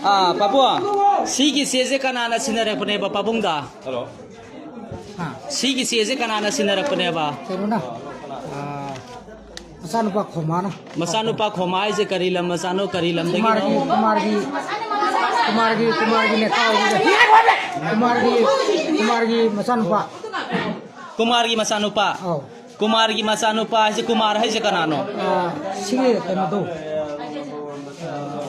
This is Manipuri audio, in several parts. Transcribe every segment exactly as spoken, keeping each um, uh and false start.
ꯑꯥ, ꯄꯥꯕꯨꯡ, ꯁꯤꯒꯤ ꯆꯦꯁꯦ ꯀꯅꯥꯅ ꯁꯤꯟꯅꯔꯛꯄꯅꯦꯕ ꯄꯥꯕꯨꯡꯗ? ꯍꯜꯂꯣ꯫ ꯍꯥ? ꯁꯤꯒꯤ ꯆꯦꯁꯦ ꯀꯅꯥꯅ ꯁꯤꯟꯅꯔꯛꯄꯅꯦꯕ? ꯀꯩꯅꯣꯅ, ꯑꯥ, ꯃꯆꯥꯅꯨꯄꯥ ꯈꯣꯃꯥꯅ꯫ ꯃꯆꯥꯅꯨꯄꯥ ꯈꯣꯃꯥ ꯍꯥꯏꯁꯦ ꯀꯔꯤ ꯂꯝ ꯃꯆꯥꯅꯣ, ꯀꯔꯤ ꯂꯝꯗꯒꯤꯅꯣ? ꯀꯨꯃꯥꯔꯒꯤ, ꯀꯨꯃꯥꯔꯒꯤ, ꯀꯨꯃꯥꯔꯒꯤ, ꯀꯨꯃꯥꯔꯒꯤ ꯅꯦꯇꯥ ꯑꯣꯏꯔꯤꯁꯦ꯫ ꯀꯨꯃꯥꯔꯒꯤ, ꯀꯨꯃꯥꯔꯒꯤ ꯃꯆꯥꯅꯨꯄꯥ꯫ ꯀꯨꯃꯥꯔꯒꯤ ꯃꯆꯥꯅꯨꯄꯥ꯫ ꯑꯧ꯫ ꯀꯨꯃꯥꯔꯒꯤ ꯃꯆꯥꯅꯨꯄꯥ ꯍꯥꯏꯁꯦ, ꯀꯨꯃꯥꯔ ꯍꯥꯏꯁꯦ ꯀꯅꯥꯅꯣ? ꯑꯥ, ꯁꯤꯒꯤ ꯀꯩꯅꯣꯗꯣ, ꯑꯥ,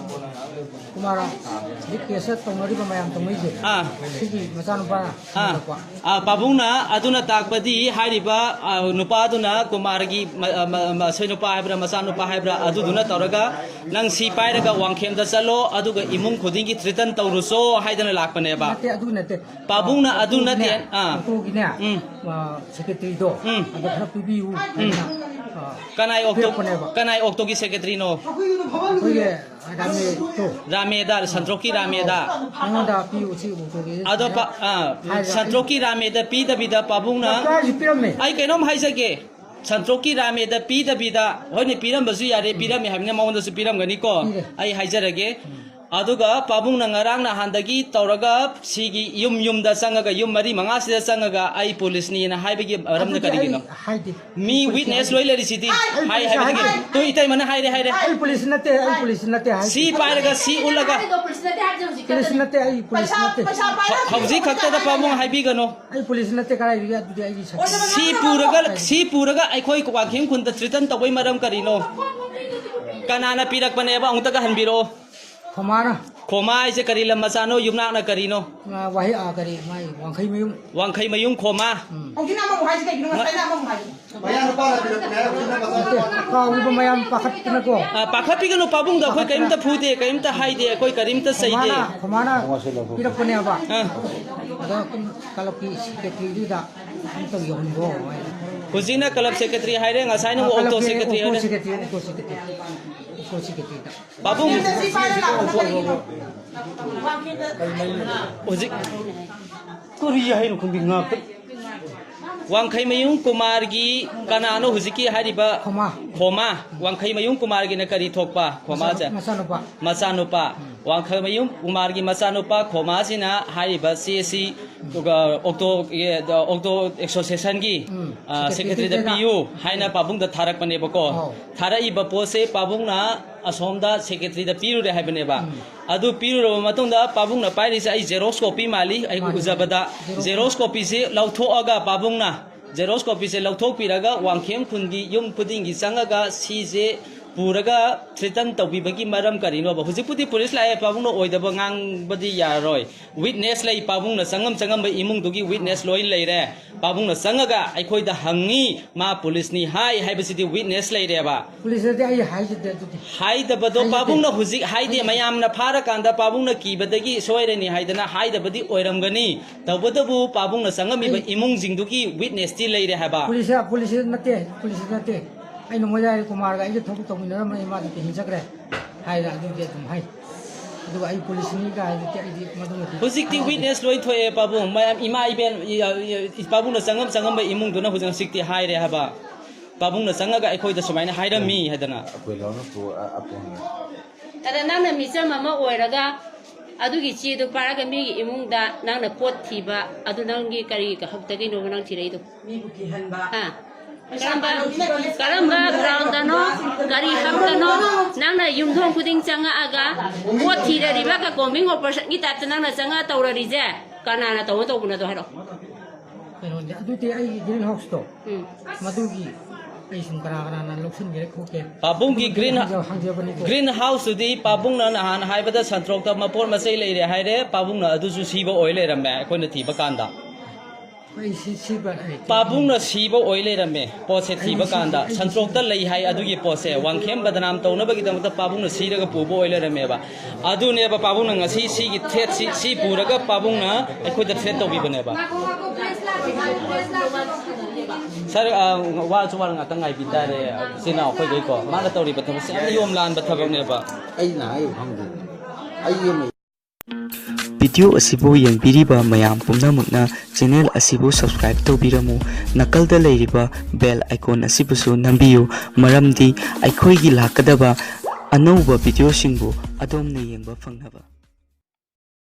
ꯀꯨꯃꯥꯔ ꯍꯧꯖꯤꯛ ꯀꯦꯁꯇ ꯇꯧꯅꯔꯤꯕ ꯃꯌꯥꯝ ꯇꯧꯅꯩꯁꯦ, ꯑꯥ꯫ ꯁꯤꯒꯤ ꯃꯆꯥꯅꯨꯄꯥ ꯑꯥ꯫ ꯁꯤꯟꯅꯔꯛꯄ꯫ ꯑꯥ, ꯄꯥꯕꯨꯡꯅ ꯑꯗꯨꯅ ꯇꯥꯛꯄꯗꯤ ꯍꯥꯏꯔꯤꯕ, ꯑꯥ, ꯅꯨꯄꯥꯗꯨꯅ ꯀꯨꯃꯥꯔꯒꯤ ꯃ-, ꯃ-, ꯃ-, ꯃꯁꯣꯏ ꯅꯨꯄꯥ ꯍꯥꯏꯕ꯭ꯔꯥ, ꯃꯆꯥꯅꯨꯄꯥ ꯍꯥꯏꯕ꯭ꯔꯥ, ꯑꯗꯨꯗꯨꯅ ꯇꯧꯔꯒ ꯅꯪ ꯁꯤ ꯄꯥꯏꯔꯒ ꯋꯥꯡꯈꯦꯝꯗ ꯆꯠꯂꯣ, ꯑꯗꯨꯒ ꯏꯃꯨꯡ ꯈꯨꯗꯤꯡꯒꯤ ꯊ꯭ꯔꯤꯇꯟ ꯇꯧꯔꯨꯆꯣ ꯍꯥꯏꯗꯅ ꯂꯥꯛꯄꯅꯦꯕ꯫ ꯅꯠꯇꯦ, ꯑꯗꯨ ꯅꯠꯇꯦ꯫ ꯄꯥꯕꯨꯡꯅ ꯑꯗꯨ ꯅꯠꯇꯦ꯫ ꯑꯣꯛꯇꯣꯒꯤꯅꯦ, ꯑꯥ꯫ ꯑꯣꯛꯇꯣꯒꯤꯅꯦ, ꯎꯝ꯫ ꯑ, ꯁꯦꯀ꯭ꯔꯦꯇꯔꯤꯗꯣ, ꯎꯝ꯫ ꯑꯗꯣ ꯈꯔ ꯄꯤꯕꯤꯌꯨ ꯎꯝ꯫ ꯍꯥꯏꯅ, ꯑ, ꯀꯅꯥꯏ ꯑꯣꯛꯇꯣ-, ꯄꯤꯔꯛꯄꯅꯦꯕ꯫ ꯀꯅꯥꯏ ꯑꯣꯛꯇꯣꯒꯤ ꯁꯦꯀ꯭ꯔꯦꯇꯔꯤꯅꯣ? ꯑꯩꯈꯣꯏꯒꯤ ꯔꯥꯃꯦꯗꯣ꯫ ꯔꯥꯃꯦꯗ, ꯁꯟꯇ꯭ꯔꯣꯛꯀꯤ ꯔꯥꯃꯦꯗ꯫ ꯑꯩꯉꯣꯟꯗ ꯄꯤꯌꯨ, ꯁꯤ ꯑꯣꯛꯇꯣꯒꯤ꯫ ꯑꯗꯣ ꯄꯥ-, ꯑ, ꯍꯥꯏꯔꯒ ꯁꯟꯇ꯭ꯔꯣꯛꯀꯤ ꯔꯥꯃꯦꯗ ꯄꯤꯗꯕꯤꯗ ꯄꯥꯕꯨꯡꯅ ꯗꯣꯛꯇꯔ ꯍꯥꯏꯁꯨ ꯄꯤꯔꯝꯃꯦ꯫ ꯑꯩ ꯀꯩꯅꯣꯝ ꯍꯥꯏꯖꯒꯦ꯫ ꯁꯟꯇ꯭ꯔꯣꯛꯀꯤ ꯔꯥꯃꯦꯗ ꯄꯤꯗꯕꯤꯗ, ꯍꯣꯏꯅꯦ, ꯄꯤꯔꯝꯕꯁꯨ ꯌꯥꯔꯦ, ꯄꯤꯔꯝꯃꯦ ꯍꯥꯏꯕꯅꯤꯅ ꯃꯉꯣꯟꯗꯁꯨ ꯄꯤꯔꯝꯒꯅꯤꯀꯣ꯫ ꯄꯤꯔꯦ꯫ ꯑꯩ ꯍꯥꯏꯖꯔꯒꯦ꯫ ꯎꯝ꯫ ꯑꯗꯨꯒ ꯄꯥꯕꯨꯡꯅ ꯉꯔꯥꯡ ꯅꯍꯥꯟꯗꯒꯤ ꯇꯧꯔꯒ ꯁꯤꯒꯤ ꯌꯨꯝ ꯌꯨꯝꯗ ꯆꯪꯉꯒ, ꯌꯨꯝ ꯃꯔꯤ ꯃꯉꯥꯁꯤꯗ ꯆꯪꯉꯒ ꯑꯩ ꯄꯨꯂꯤꯁꯅꯤꯅ ꯍꯥꯏꯕꯒꯤ ꯃꯔꯝꯅ ꯑꯗꯨꯗꯤ ꯑꯩ ꯀꯔꯤꯒꯤꯅꯣ? ꯍꯥꯏꯗꯦ꯫ ꯃꯤ ꯑꯩ ꯄꯨꯂꯤꯁ ꯋꯤꯠꯅꯦꯁ ꯍꯥꯏꯗꯦ꯫ ꯂꯣꯏ ꯂꯩꯔꯤꯁꯤꯗꯤ꯫ ꯑꯩ ꯍꯥꯏ ꯄꯨꯂꯤꯁ ꯍꯥꯏꯕꯗꯤ ꯍꯥꯏꯗꯦ꯫ ꯇꯨ ꯏꯇꯩꯃꯅ ꯍꯥꯏꯔꯦ, ꯍꯥꯏꯔꯦ꯫ ꯑꯩ ꯄꯨꯂꯤꯁ ꯅꯠꯇꯦ, ꯑꯩ ꯄꯨꯂꯤꯁ ꯅꯠꯇꯦ ꯍꯥꯏꯗꯦ꯫ ꯁꯤ ꯄꯥꯏꯔꯒ ꯁꯤ ꯎꯠꯂꯒ꯫ ꯄꯨꯂꯤꯁ ꯅꯠꯇꯦ, ꯑꯩ ꯄꯨꯂꯤꯁ ꯅꯠꯇꯦ꯫ ꯍꯧꯖꯤꯛ ꯈꯛꯇꯗ ꯄꯥꯕꯨꯡ ꯍꯥꯏꯕꯤꯒꯅꯨ꯫ ꯑꯩ ꯄꯨꯂꯤꯁ ꯅꯠꯇꯦ, ꯀꯗꯥꯏꯗꯒꯤ ꯑꯗꯨꯗꯤ ꯑꯩꯒꯤ ꯁꯛ-, ꯁꯤ ꯄꯨꯔꯒ, ꯁꯤ ꯄꯨꯔꯒ ꯑꯩꯈꯣꯏ ꯋꯥꯡꯈꯦꯝ ꯈꯨꯟꯗ ꯊ꯭ꯔꯤꯇꯟ ꯇꯧꯕꯩ ꯃꯔꯝ ꯀꯔꯤꯅꯣ? ꯀꯅꯥꯅ ꯄꯤꯔꯛꯄꯅꯦꯕ? ꯑꯃꯨꯛꯇꯒ ꯍꯟꯕꯤꯔꯛꯑꯣ꯫ ꯈꯣꯃꯥꯅ꯫ ꯈꯣꯃꯥ ꯍꯥꯏꯁꯦ ꯀꯔꯤ ꯂꯝ ꯃꯆꯥꯅꯣ? ꯌꯨꯝꯅꯥꯛꯅ ꯀꯔꯤꯅꯣ? ꯑ, ꯋꯥꯍꯩ, ꯑ, ꯀꯔꯤ, ꯃꯥꯏ ꯋꯥꯡꯈꯩ ꯃꯌꯨꯝ꯫ ꯋꯥꯡꯈꯩ ꯃꯌꯨꯝ ꯈꯣꯃꯥ꯫ ꯎꯝ꯫ ꯍꯧꯖꯤꯛꯅ ꯑꯃꯃꯨꯛ ꯍꯥꯏꯁꯤ ꯀꯩꯒꯤꯅꯣ? ꯉꯁꯥꯏꯅ ꯑꯃꯃꯨꯛ ꯍꯥꯏꯁꯤ꯫ ꯅꯠꯇꯦ, ꯀꯥꯎꯈꯤꯕ ꯃꯌꯥꯝ ꯄꯥꯈꯠꯇꯅꯀꯣ꯫ ꯑ, ꯄꯥꯈꯠꯄꯤꯒꯅꯨ ꯄꯥꯕꯨꯡꯗ, ꯑꯩꯈꯣꯏ ꯀꯔꯤꯝꯇ ꯐꯨꯗꯦ, ꯀꯔꯤꯝꯇ ꯍꯥꯏꯗꯦ, ꯑꯩꯈꯣꯏ ꯀꯔꯤꯝꯇ ꯆꯩꯗꯦ꯫ ꯈꯣꯃꯥꯅ, ꯈꯣꯃꯥꯅ ꯄꯤꯔꯛꯄꯅꯦꯕ꯫ ꯑ꯫ ꯑꯗꯣ ꯀ꯭ꯂꯕꯀꯤ ꯁꯦꯀ꯭ꯔꯦꯇꯔꯤꯗꯨꯗ ꯑꯝꯇ ꯌꯧꯍꯟꯈꯣ ꯍꯥꯏꯅ꯫ ꯍꯧꯖꯤꯛꯅ ꯀ꯭ꯂꯕ ꯁꯦꯀ꯭ꯔꯦꯇꯔꯤ ꯍꯥꯏꯔꯦ, ꯉꯁꯥꯏꯅ ꯑꯃꯨꯛ ꯑꯣꯛꯇꯣ ꯀ꯭ꯂꯕꯀꯤ ꯁꯦꯀ꯭ꯔꯦꯇꯔꯤ ꯑꯣꯛꯇꯣ ꯍꯥꯏꯔꯦ꯫ ꯁꯦꯀ꯭ꯔꯦꯇꯔꯤ, ꯑꯣꯛꯇꯣ ꯁꯦꯀ꯭ꯔꯦꯇꯔꯤ, ꯑꯣꯛꯇꯣ ꯁꯦꯀ꯭ꯔꯦꯇꯔꯤꯗ꯫ ꯄꯥꯕꯨꯡ꯫ ꯍꯧꯖꯤꯛ ꯀꯔꯤ ꯍꯥꯏꯅꯣ ꯈꯪꯗꯦ, ꯉꯥꯛꯇ꯫ ꯋꯥꯡꯈꯩꯃꯌꯨꯝ ꯀꯨꯃꯥꯔꯒꯤ ꯀꯅꯥꯅꯣ ꯍꯧꯖꯤꯛꯀꯤ ꯍꯥꯏꯔꯤꯕ? ꯈꯣꯃꯥ꯫ ꯈꯣꯃꯥ꯫ ꯋꯥꯡꯈꯩꯃꯌꯨꯝ ꯀꯨꯃꯥꯔꯒꯤꯅ ꯀꯔꯤ ꯊꯣꯛꯄ? ꯈꯣꯃꯥꯁꯦ? ꯃꯆꯥ-, ꯃꯆꯥꯅꯨꯄꯥ꯫ ꯃꯆꯥꯅꯨꯄꯥ꯫ ꯎꯝ꯫ ꯋꯥꯡꯈꯩꯃꯌꯨꯝ ꯀꯨꯃꯥꯔꯒꯤ ꯃꯆꯥꯅꯨꯄꯥ ꯈꯣꯃꯥꯁꯤꯅ ꯍꯥꯏꯔꯤꯕ ꯆꯦ ꯑꯁꯤ, ꯑꯗꯨꯒ ꯑꯣꯛꯇꯣ, ꯑꯦ, ꯑꯣꯛꯇꯣ ꯑꯦꯁꯣꯁꯤꯌꯦꯁꯟꯒꯤ, ꯎꯝ꯫ ꯑ, ꯁꯦꯀ꯭ꯔꯦꯇꯔꯤꯗ ꯁꯦꯀ꯭ꯔꯦꯇꯔꯤꯗ꯫ ꯄꯤꯌꯨ ꯍꯥꯏꯅ ꯄꯥꯕꯨꯡꯗ ꯊꯥꯔꯛꯄꯅꯦꯕꯀꯣ꯫ ꯑꯧ꯫ ꯊꯥꯔꯛꯏꯕ ꯄꯣꯠꯁꯦ ꯄꯥꯕꯨꯡꯅ ꯑꯁꯣꯝꯗ ꯁꯦꯀ꯭ꯔꯦꯇꯔꯤꯗ ꯄꯤꯔꯨꯔꯦ ꯍꯥꯏꯕꯅꯦꯕ꯫ ꯎꯝ꯫ ꯑꯗꯨ ꯄꯤꯔꯨꯔꯕ ꯃꯇꯨꯡꯗ ꯄꯥꯕꯨꯡꯅ ꯄꯥꯏꯔꯤꯁꯦ ꯑꯩ ꯖꯦꯔꯣꯛꯁ ꯀꯣꯄꯤ ꯃꯥꯜꯂꯤ, ꯑꯩ ꯃꯥꯅꯤ, ꯎꯖꯕꯗ꯫ ꯃꯥꯅꯤ꯫ ꯖꯦꯔꯣꯛꯁ ꯖꯦꯔꯣꯛꯁ ꯀꯣꯄꯤꯁꯦ ꯂꯧꯊꯣꯛꯑꯒ ꯄꯥꯕꯨꯡꯅ, ꯖꯦꯔꯣꯛꯁ ꯀꯣꯄꯤꯁꯦ ꯂꯧꯊꯣꯛꯄꯤꯔꯒ ꯋꯥꯡꯈꯦꯝ ꯈꯨꯟꯒꯤ ꯌꯨꯝ ꯈꯨꯗꯤꯡꯒꯤ ꯆꯪꯉꯒ ꯁꯤꯁꯦ ꯄꯨꯔꯒ ꯊ꯭ꯔꯤꯇꯟ ꯇꯧꯕꯤꯕꯒꯤ ꯃꯔꯝ ꯀꯔꯤꯅꯣꯕ? ꯍꯧꯖꯤꯛꯄꯨꯗꯤ ꯄꯨꯂꯤꯁ ꯂꯥꯛꯑꯦ, ꯄꯥꯕꯨꯡꯅ ꯑꯣꯏꯗꯕ ꯉꯥꯡꯕꯗꯤ ꯌꯥꯔꯔꯣꯏ꯫ ꯋꯤꯠꯅꯦꯁ ꯂꯩ, ꯄꯥꯕꯨꯡꯅ ꯆꯪꯉꯝ ꯆꯪꯉꯝꯕ ꯏꯃꯨꯡꯗꯨꯒꯤ ꯋꯤꯠꯅꯦꯁ ꯂꯣꯏ ꯂꯩꯔꯦ꯫ ꯄꯥꯕꯨꯡꯅ ꯆꯪꯉꯒ ꯑꯩꯈꯣꯏꯗ ꯍꯪꯉꯤ, ꯃꯥ ꯄꯨꯂꯤꯁꯅꯤ ꯍꯥꯏ ꯍꯥꯏꯕꯁꯤꯗꯤ ꯋꯤꯠꯅꯦꯁ ꯂꯩꯔꯦꯕ꯫ ꯄꯨꯂꯤꯁꯇꯗꯤ ꯑꯩ ꯍꯥꯏꯖꯗꯦ ꯑꯗꯨꯗꯤ꯫ ꯍꯥꯏꯗꯕꯗꯣ ꯍꯥꯏꯖꯗꯦ꯫ ꯄꯥꯕꯨꯡꯅ ꯍꯧꯖꯤꯛ ꯍꯥꯏꯗꯦ, ꯍꯥꯏꯖꯗꯦ꯫ ꯃꯌꯥꯝꯅ ꯐꯥꯔꯀꯥꯟꯗ ꯄꯥꯕꯨꯡꯅ ꯀꯤꯕꯗꯒꯤ ꯁꯣꯏꯔꯅꯤ ꯍꯥꯏꯗꯅ ꯍꯥꯏꯗꯕꯗꯤ ꯑꯣꯏꯔꯝꯒꯅꯤ꯫ ꯇꯧꯕꯇꯕꯨ ꯄꯥꯕꯨꯡꯅ ꯆꯪꯉꯝꯃꯤꯕ ꯑꯩ ꯏꯃꯨꯡꯁꯤꯡꯗꯨꯒꯤ ꯋꯤꯠꯅꯦꯁꯇꯤ ꯂꯩꯔꯦ ꯍꯥꯏꯕ꯫ ꯄꯨꯂꯤꯁ, ꯄꯨꯂꯤꯁ ꯅꯠꯇꯦ, ꯄꯨꯂꯤꯁ ꯅꯠꯇꯦ꯫ ꯑꯩꯅ ꯃꯣꯏꯗ ꯍꯥꯏꯔꯦ, "ꯀꯨꯃꯥꯔꯒ ꯑꯩꯒ ꯊꯕꯛ ꯇꯧꯃꯤꯟꯅꯔꯝꯕꯅꯤ, ꯃꯥꯗꯤ ꯇꯨꯏꯁꯟ ꯆꯠꯈ꯭ꯔꯦ" ꯍꯥꯏꯔꯦ, ꯑꯗꯨꯗꯤ ꯑꯗꯨꯝ ꯍꯥꯏ꯫ ꯑꯗꯨꯒ ꯑꯩ ꯄꯨꯂꯤꯁꯅꯤꯒ ꯍꯥꯏꯗꯨꯗꯤ ꯑꯩꯗꯤ ꯃꯗꯨꯃꯗꯤ ꯍꯧꯖꯤꯛꯇꯤ ꯍꯥꯏꯗꯦ꯫ ꯋꯤꯠꯅꯦꯁ ꯂꯣꯏ ꯊꯣꯛꯑꯦ ꯄꯥꯕꯨꯡ꯫ ꯃꯌꯥꯝ ꯏꯃꯥ ꯏꯕꯦꯟ, ꯏ-, ꯏ-, ꯏ-, ꯄꯥꯕꯨꯡꯅ ꯆꯪꯉꯝ ꯆꯪꯉꯝꯕ ꯏꯃꯨꯡꯗꯨꯅ ꯍꯧꯖꯤꯛ ꯍꯧꯖꯤꯛꯇꯤ ꯍꯥꯏꯔꯦ ꯍꯥꯏꯕ꯫ ꯄꯥꯕꯨꯡꯅ ꯆꯪꯉꯒ ꯑꯩꯈꯣꯏꯗ ꯁꯨꯃꯥꯏꯅ ꯍꯥꯏꯔꯝꯃꯤ ꯍꯥꯏꯗꯅ꯫ ꯑꯩꯈꯣꯏ ꯂꯧꯅ ꯄꯨ-, ꯑ-, ꯑꯄꯨꯟꯕ꯫ ꯑꯗ ꯅꯪꯅ ꯃꯤꯆꯝ ꯑꯃ ꯑꯣꯏꯔꯒ ꯑꯗꯨꯒꯤ ꯆꯦꯗꯨ ꯄꯥꯏꯔꯒ ꯃꯤꯒꯤ ꯏꯃꯨꯡꯗ ꯅꯪꯅ ꯄꯣꯠ ꯊꯤꯕ, ꯑꯗꯨ ꯅꯪꯒꯤ ꯀꯔꯤ ꯍꯛꯇꯒꯤꯅꯣꯕ ꯅꯪ ꯊꯤꯔꯛꯏꯗꯣ? ꯃꯤꯕꯨ ꯀꯤꯍꯟꯕ꯫ ꯑꯥ꯫ ꯀꯔꯝꯕ, ꯀꯔꯝꯕ ꯒ꯭ꯔꯥꯎꯟꯗꯅꯣ, ꯀꯔꯤ ꯍꯛꯇꯅꯣ ꯅꯪꯅ ꯌꯨꯝꯊꯣꯡ ꯈꯨꯗꯤꯡ ꯆꯪꯉꯛꯑꯒ ꯄꯣꯠ ꯊꯤꯔꯔꯤꯕ ꯀꯣꯝꯕꯤꯡ ꯑꯣꯄꯔꯦꯁꯟꯒꯤ ꯇꯥꯏꯞꯇ ꯅꯪꯅ ꯆꯪꯉꯛꯑ ꯇꯧꯔꯔꯤꯁꯦ ꯀꯅꯥꯅ ꯇꯧꯅ ꯇꯧꯕꯅꯣꯗꯣ ꯍꯥꯏꯔꯛꯑꯣ꯫ ꯀꯩꯅꯣꯅꯦ, ꯑꯗꯨꯗꯤ ꯑꯩꯒꯤ ꯒ꯭ꯔꯤꯟ ꯍꯥꯎꯁꯇꯣ, ꯎꯝ꯫ ꯃꯗꯨꯒꯤ ꯑꯩ ꯁꯨꯝ ꯀꯅꯥ ꯀꯅꯥꯅ ꯂꯧꯁꯤꯟꯒꯦꯔꯥ ꯈꯣꯠꯀꯦ꯫ ꯄꯥꯕꯨꯡꯒꯤ ꯑꯗꯨꯒꯤ ꯒ꯭ꯔꯤꯟ, ꯍꯪꯖ-, ꯍꯪꯖꯕꯅꯤꯀꯣ꯫ ꯒ꯭ꯔꯤꯟ ꯍꯥꯎꯁꯇꯨꯗꯤ ꯄꯥꯕꯨꯡꯅ ꯅꯍꯥꯟ ꯍꯥꯏꯕꯗ ꯁꯟꯇ꯭ꯔꯣꯛꯇ ꯃꯄꯣꯠ ꯃꯆꯩ ꯂꯩꯔꯦ ꯍꯥꯏꯔꯦ, ꯄꯥꯕꯨꯡꯅ ꯑꯗꯨꯁꯨ ꯁꯤꯕ ꯑꯣꯏ ꯂꯩꯔꯝꯃꯦ ꯑꯩꯈꯣꯏꯅ ꯊꯤꯕ ꯀꯥꯟꯗ꯫ ꯑꯩ ꯁꯤ, ꯁꯤꯕ ꯍꯩꯇꯦ꯫ ꯄꯥꯕꯨꯡꯅ ꯁꯤꯕ ꯑꯣꯏ ꯂꯩꯔꯝꯃꯦ ꯄꯣꯠꯁꯦ ꯊꯤꯕ ꯀꯥꯟꯗ꯫ ꯑꯩ ꯁꯤ, ꯁꯟꯇ꯭ꯔꯣꯛꯇ ꯂꯩ ꯍꯥꯏ ꯑꯗꯨꯒꯤ ꯄꯣꯠꯁꯦ꯫ ꯋꯥꯡꯈꯦꯝ ꯕꯗꯅꯥꯝ ꯇꯧꯅꯕꯒꯤꯗꯃꯛꯇ ꯄꯥꯕꯨꯡꯅ ꯁꯤꯔꯒ ꯄꯨꯕ ꯑꯣꯏ ꯂꯩꯔꯝꯃꯦꯕ꯫ ꯑꯗꯨꯅꯦꯕ ꯄꯥꯕꯨꯡꯅ ꯉꯁꯤ ꯁꯤꯒꯤ ꯊ꯭ꯔꯦꯠꯁꯤ, ꯁꯤ ꯄꯨꯔꯒ ꯄꯥꯕꯨꯡꯅ ꯑꯩꯈꯣꯏꯗ ꯊ꯭ꯔꯦꯠ ꯇꯧꯕꯤꯕꯅꯦꯕ꯫ ꯁꯥꯔ, ꯑ, ꯋꯥꯁꯨ ꯋꯥꯅ ꯉꯥꯛꯇꯪ ꯉꯥꯏꯕꯤ ꯇꯥꯔꯦ, ꯏꯆꯤꯟ ꯏꯅꯥꯎ ꯑꯩꯈꯣꯏꯗꯩꯀꯣ꯫ ꯃꯥꯅ ꯇꯧꯔꯤꯕ ꯊꯕꯛꯁꯦ ꯌꯥꯝꯅ ꯌꯣꯝ ꯂꯥꯟꯕ ꯊꯕꯛꯅꯦꯕ꯫ ꯑꯩꯅ ꯍꯥꯏꯌꯨ ꯈꯪꯗꯦ꯫ ꯑꯩ ꯑꯃ Video ꯑꯁꯤꯕꯨ ꯌꯦꯡꯕꯤꯔꯤꯕ ꯃꯌꯥꯝ ꯄꯨꯝꯅꯃꯛꯅ channel ꯑꯁꯤꯕꯨ subscribe ꯇꯧꯕꯤꯔꯝꯃꯨ꯫ ꯅꯥꯀꯜꯗ ꯂꯩꯔꯤꯕ bell icon ꯑꯁꯤꯕꯨꯁꯨ ꯅꯝꯕꯤꯌꯨ, ꯃꯔꯝꯗꯤ ꯑꯩꯈꯣꯏꯒꯤ ꯂꯥꯛꯀꯗꯕ ꯑꯅꯧꯕ videoꯁꯤꯡꯕꯨ ꯑꯗꯣꯝꯅ ꯌꯦꯡꯕ ꯐꯪꯅꯕ꯫